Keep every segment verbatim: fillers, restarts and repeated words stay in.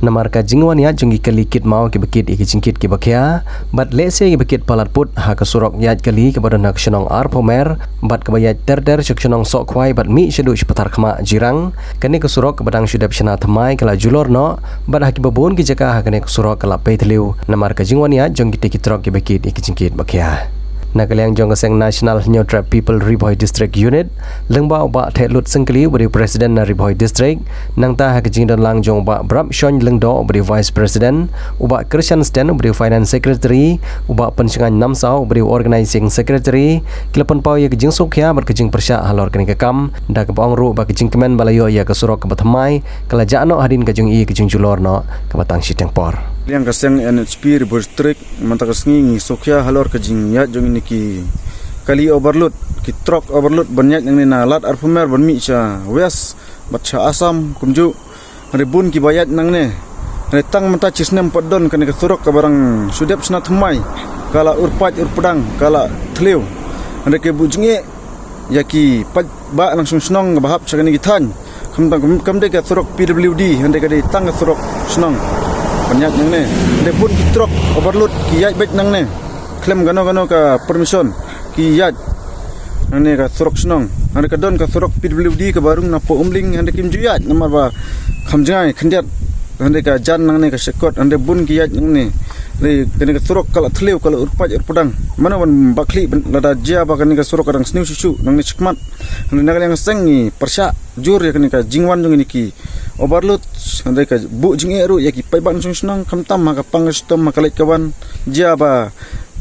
Namar ka jingwan ïaid jong ki kali kit maw kiba kit ïa ki jingkit kiba khia bad lehse kiba kit palat put ha ka surok ïaid kali kaba don ha ka shnong Arphumer bad kaba ïaid ter ter sha ka shnong Sohkhwai bad mih shaduh sha Patharkhmah Jirang. Kane ka surok kaba dang shu dep shna thymmai ka la julor noh bad ha kiba bun ki jaka ha kane ka surok ka la pei thliew namar ka jingwan ïaid jong kitei ki trok kiba kit ïa ki jingkit ba khia. Na ka liang jong ka seng National Hynñiewtrep People Ri Bhoi District Unit, lyngba u Bah Thehlut Syngkli uba dei u President na Ri Bhoi District, nangta ha ka jingdon lang jong u Bah Brapshon Lyngdoh uba dei u Vice President, u Bah Krishan Sten uba dei u Finance Secretary, u Bah Pynshngain Namsaw uba dei u Organizing Secretary, ki la pynpaw ïa ka jingsngewkhia bad ka jingpyrshah halor kane ka kam, da kaba ong ruh ba ka jingkmen ba la ïoh ïa ka surok kaba thymmai, ka la jah noh hadien ka jong i ka jingjulor noh kaba tang shiteng por. Liang ka seng N H P Ri Bhoi District, mynta ka sngi ngi sngewkhia halor ka jingïaid jong kine ki kali overload, ki trok overload ban ïaid nangne na Lad Arphumer ban mih sha West bad sha Assam kumjuh. Hynrei bun kiba ïaid nangne. Hynrei tang mynta shi snem pat don kane ka surok kaba dang shu dep shna thymmai, ka la urpait urpdang, ka la thliew. Hynrei ka buh jingeh ïa ki paidbah nongshong shnong kaba hap sha kane ki thaiñ. Khamtam kam, kam dei ka surok P W D, hynrei ka dei tang ka surok shnong ban ïaid nangne. Hynrei bun ki trok overload ki ïaid beit nangne khlem kano kano ka permission, ki ïaid nangne ka surok shnong. Hynrei ka don ka surok P W D kaba rung na Poh Umling, hynrei kim ju ïaid namar ba kham jngai khyndiat, hynrei ka jan nangne ka shakot, hynrei bun ki ïaid nangne. Hynrei kane ka surok ka la thliew, ka la urpait urpdang. Mano ban bakhlieh ban lada jia ba kane ka surok ka dang sniew shuh shuh nangne shakhmat. Hynrei na ka liang ka seng ngi pyrshah jur ïa kane ka jingwan jong kine ki overload, hynrei ka buh jingeh ruh ïa ki paidbah nongshong shnong, khamtam ha ka pang ka shitom, ha ka leit ka wan, jia ba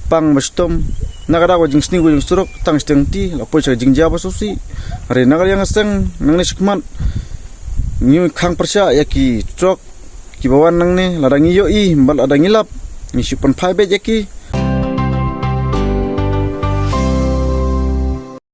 pang ba shitom. Na ka daw ka jingsniew ka jong surok tang shiteng ti, la poi sha ka jingjia ba sngewsih. Hynrei na ka liang ka seng nangne shakhmat ngi khang pyrshah ïa ki trok kiba wan nangne, lada ngi ïohi bad lada ngi lap, ngi shu pynphai beit ïa ki.